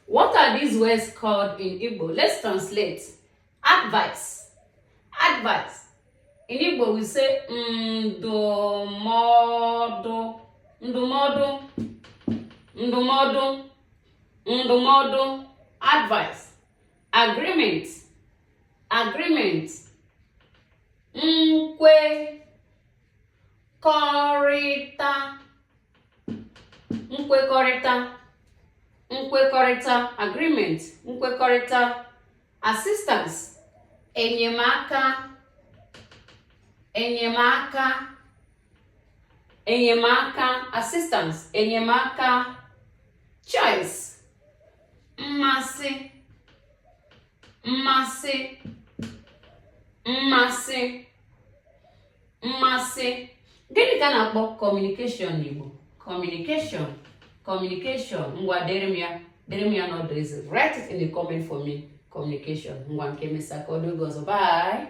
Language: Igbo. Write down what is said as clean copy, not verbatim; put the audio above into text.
What are these words called in Igbo? Let's translate. Advice. Advice. In Igbo, we say ndụmọdụ. Ndụmọdụ. Ndụmọdụ. Ndụmọdụ. Advice. Agreement. Agreement. Nkwekọrịta. Nkwekọrịta. Nkwekọrịta. Agreement. Nkwekọrịta. Assistance. Enyemaka. Enyemaka. Enyemaka. Assistance. Enyemaka. Choice. Mmasị. Mmasị. Mmasị. Mmasị. Gịnị ka a na-akpọ communication n'Igbo? Communication. Communication. Ngwa, dere m ya, dere m ya n'ọdụ eze. Write it in the comment for me. Communication. Ngwa, nke mesịa, ka ọ dị oge ọzọ. Bye.